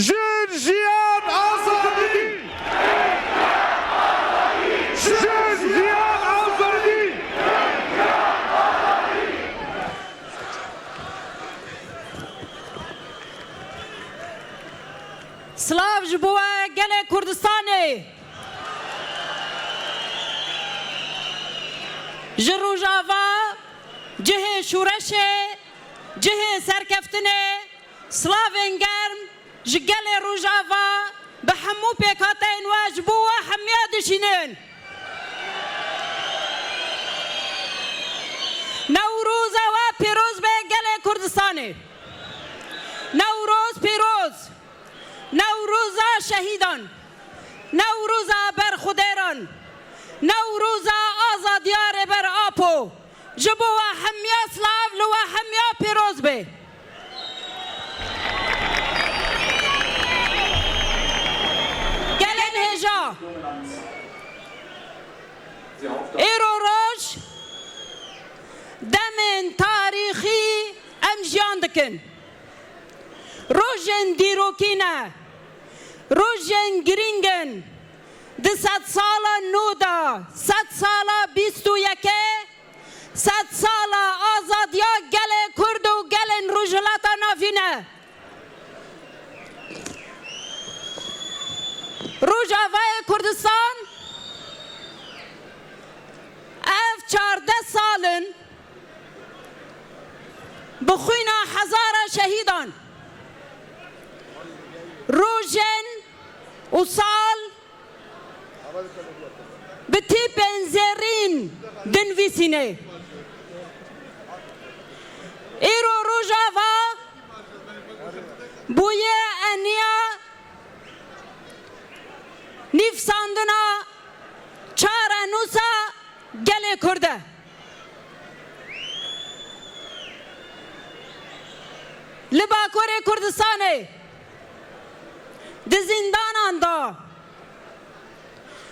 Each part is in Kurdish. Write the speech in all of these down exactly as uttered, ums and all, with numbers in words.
Jin, jiyan, azadî! Jin, jiyan, azadî! Silav ji bo we gelê Kurdistanê. Ji Rojava, cihê şoreşê, cihê serkeftinê, silavên germ ji gelê Rojava bi hemû pêkhateyên we ji bo we hemiya dişînin. Newroza we pîroz be gelê Kurdistanê. Newroz pîroz. Newroza şehîdan, Newroza berxwedêran, Newroza azadiya Rêber Apo, ji bo we hemiya silav, li we hemiya pîroz be. Gelên hêja, îro roj demên tarîxî em jiyan dikin. Rojên dîrokî ne, rojên girîng in. Di sedsala nû de, sedsala bîst û yekê, sedsala azadiya gelê Kurd û gelên Rojhilata Navîn e. Rojavayê Kurdistan ev çardeh sal in bi xwîna hezara şehîdan, rojên û sal bi tîpên zêrîn dinivîsîne. Îro Rojava bûye eniya nivîsandina çarenûsa gelê Kurd e. Li Bakurê Kurdistanê, di zîndanan de,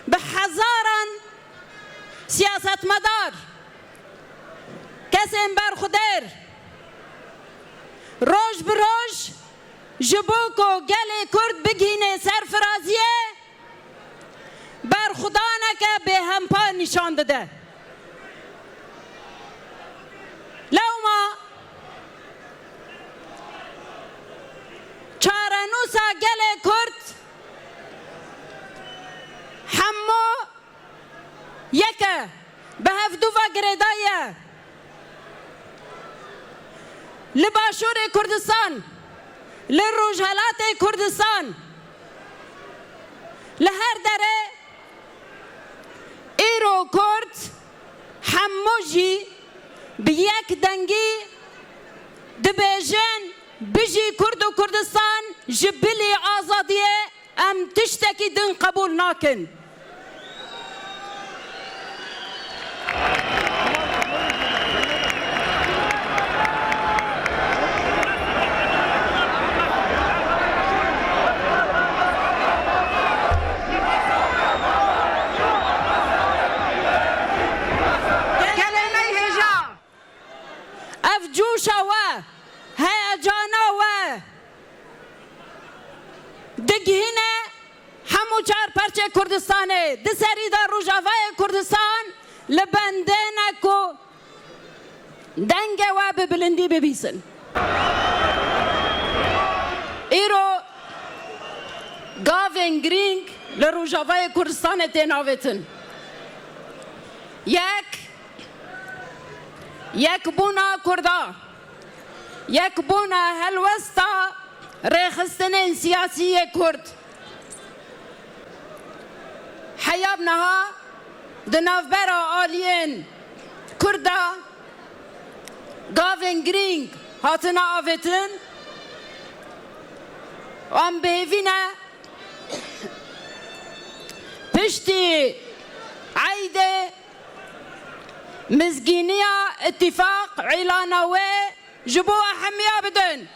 bi hezaran siyasetmedar, kesên berxwedêr, roj bi roj ji bo ku gelê Kurd bigihîne serfiraziyê, berxwedaneke bêhempa nîşan dide. Lewma çarenûsa gelê Kurd hemû yek e, bi hevdû ve girêdayî ye. Li Başûrê Kurdistan, li Rojhelatê Kurdistan, li her derê îro Kurd hemû jî bi yek dengî dibêjin, Bijî Kurd û Kurdistan, ji bilî azadiyê em tiştekî din qebûl nakin. Gelê me yê hêja, ev coşa we, heyecana we digihîne hemû çar perçê Kurdistanê, di serî de Rojavayê Kurdistan li bendê ne ku dengê we bi bilindî bibîsin. Îro gavên girîng li Rojavayê Kurdistanê tên avêtin. Yek, yekbûna Kurda, yekbûna helwesta rêxistinên siyasî yê Kurd. Heya bi niha di navbera aliyên Kurda gavên girîng hatine avêtin. Em bi hêvî ne piştî eydê mizgîniya îtîfaq, îlana wê ji bo we hemiya bidin.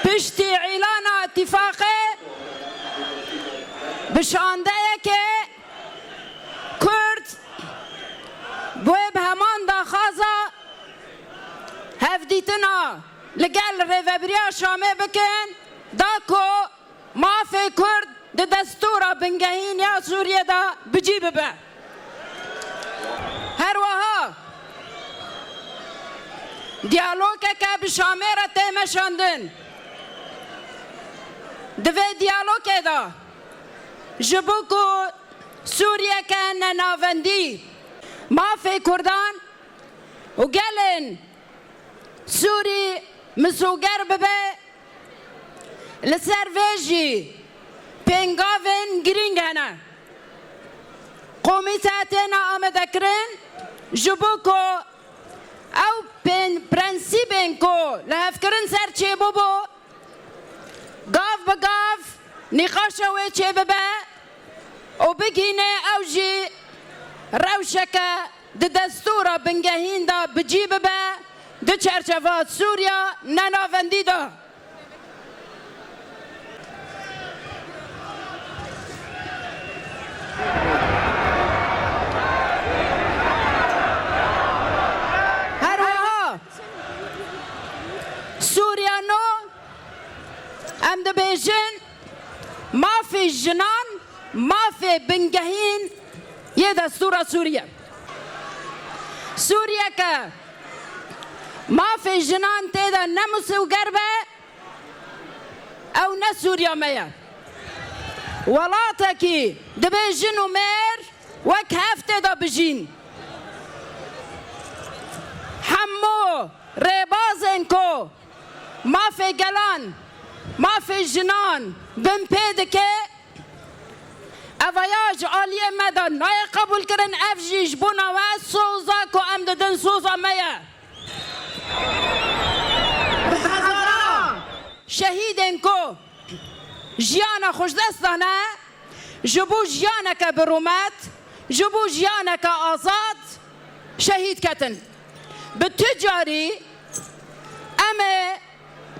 Piştî îlana îtîfaqê bi şandeyekê ku Tina li gel Rêvebiriya Şamê bikin, da ku mafê Kurd di destûra bingehîn ya Sûriyê de bi cî bibe. Her wiha diyalogeke bi Şamê re tê meşandin. Di vê diyalogê de ji bo ku Sûriyeke nenavendî, mafê Kurdan û gelên Sûrî misoger bibe, li ser vê jî pêngavên girîng hene. Komîte têne amadekirin ji bo ku ew pên-, prensîbên ku li hevkirin ser çêbûbû, gav bi gav nîqaşa wê çêbibe û bigihîne ew jî rewşeke di destûra bingehîn de bi cî bibe, di çerçeva Sûriya nenavendî de. Her wiha Sûriya nû, em dibêjin, mafê jinan, mafê bingehîn yê destûra Sûriye. Sûriyeke mafê jinan tê de ne misoger be, ew ne Sûriya me ye. Welatekî dibê jin û mêr wek hev tê de bijîn. Hemû rêbazên ku mafê gelan, mafê jinan binpê dike, evaya ji aliyê me de nayê qebûlkirin, ev jî ji bona we soza ku em didin soza me ye. Bi hezara şehîdên ku jiyana xwe ji dest dane, ji bo jiyaneke bi rûmet, ji bo jiyaneke azad şehîd ketin. Bi tu carî em ê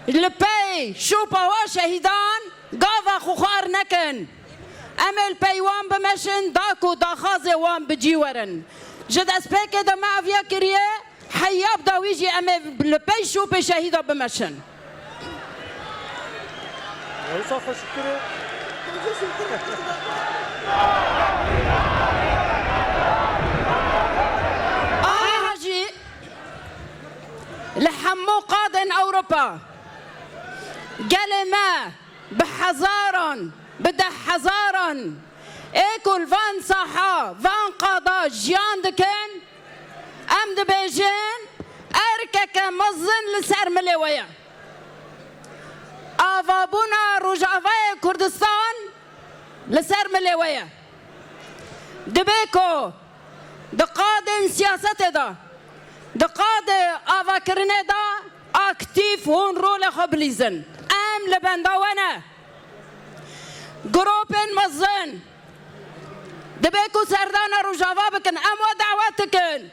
li pey şopa wan şehîdan gava xwe xwar nekin. Em ê li pey wan bimeşin, da ku daxwazê wan bi cî werin. Ji destpêkê de me eviya kiriye, heya bi dawî jî em ê li pey şopê şehîda bimeşin. Wisa xweşiktir e. Aniha jî li hemû qadên Ewropa gelê me bi hezaran, bi deh hezaran ê ku li van saha, van qada jiyan dikin, em dibêjin, erkeke mezin li ser milê we ye. Avabûna Rojavayê Kurdistan li ser milê we ye. Dibe ku di qadên siyasetê de, di qadê avakirinê de aktîf hûn rolê xwe bilîzin. Em li benda we ne. Grûpên mezin dibe ku serdana Rojava bikin, em we dawet dikin.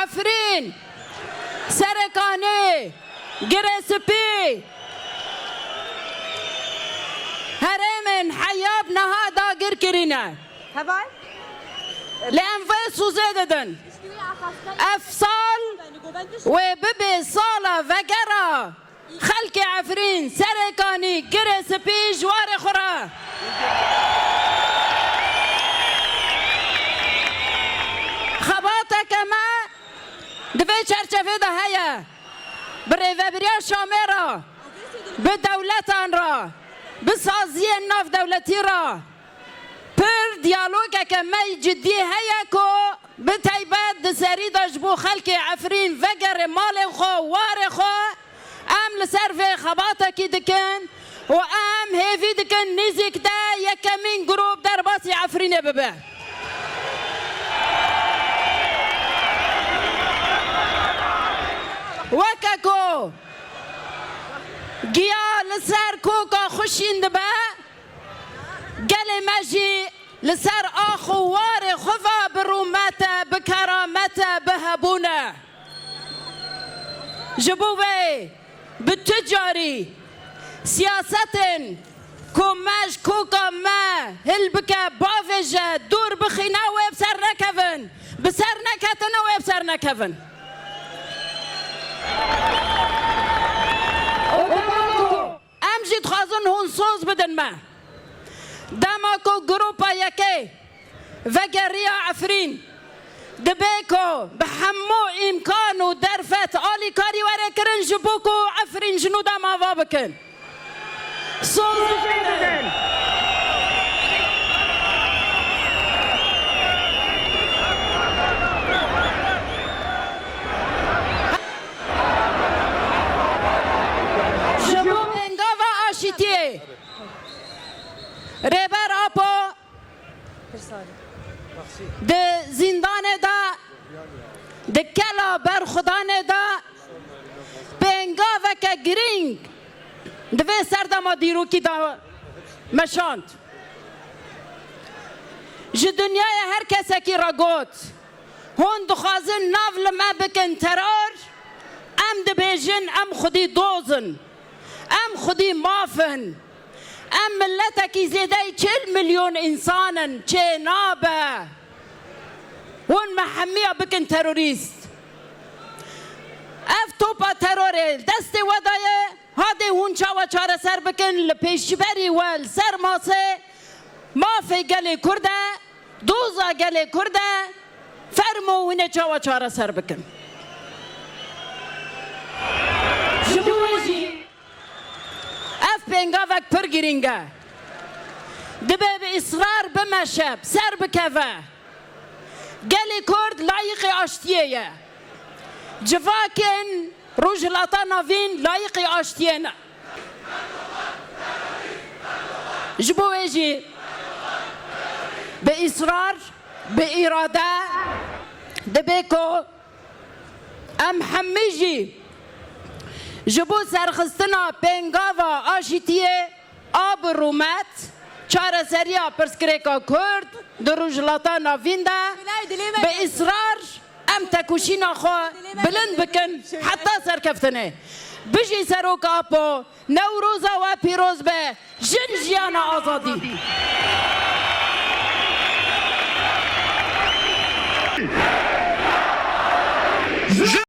Efrîn, Serêkanî, Girê Spî, herêmên heya bi niha dagir kirîne. Heval? Lê em vê sûzê didin. Ev sal wê bibe sala vegera xelkê Efrîn, Serêkanî, Girê Spî ji warê xwe re. Xebateke me di vê çerçevê de heye. Bi Rêvebiriya Şamê re, bi dewletan re, bi saziyên navdewletî re, pir diyalogeke me yî cidî heye ku bi taybet di serî de ji bo xelkê Efrîn vegerê malên xwe, warê xwe, em li ser vê xebatekî dikin û em hêvî dikin nêzîk de yekemîn grûp derbasî Efrînê bibe. Weke ku giya li ser koka xwe şîn dibe, gelê me jî li ser ax û warê xwe ve bi rûmet e, bi keramet e, bi hebûn e. Ji bo vê bi tu carî siyasetên Ku me ji koka me hilbike, bavêje, dûr bixîne, wê bi ser nekevin. Bi ser neketine, wê bi ser nekevin. Em jî dixwazin hûn soz bidin me. Dema ku grupa yekê vegeriya Efrîn, dibe ku bi hemû îmkan û derfet alîkarî were kirin ji bo ku Efrîn ji nû dema ava bikin. Soz bidin. Ji bo pêngava aşîtiyê, Rêber Apo di zîndanê de, di kela berxwedanê de pêngaveke girîng di vê serdema dîrokî de meşand. Ji dinyayê her kesekî re got, hûn dixwazin nav li me bikin teror, em dibêjin em xwedî doz in, em xwedî maf in. Em miletekî zêdeyî çil milyon însan in, çênabe. Hûn me hemiya bikin terorîst. Ev topa terorê li destê we de ye, hadê hûn çawa çareser bikin, li pêşberî we li ser masê mafê gelê Kurd e, doza gelê Kurd e, fermo hûn ê çawa çareser bikin. Ji bo wê jî ev pêngavek pir girîng e. Dibe bi israr bimeşe, bi ser bikeve. Gelê Kurd layiqê aştiyê ye. Civakên Rojhilata Navîn layiqê aştiyê ne. Ji bo wê jî bi israr, bi îrade dibe ku em hemî jî ji bo serxistina pêngava aşîtiyê a bi rûmet çareseriya pirsgirêka Kurd di Rojhilata Navîn de bi israr em tekoşîna xwe bilind bikin heta serkeftinê. Bijî Serok Apo, Newroza we pîroz be, jin jiyana azadî.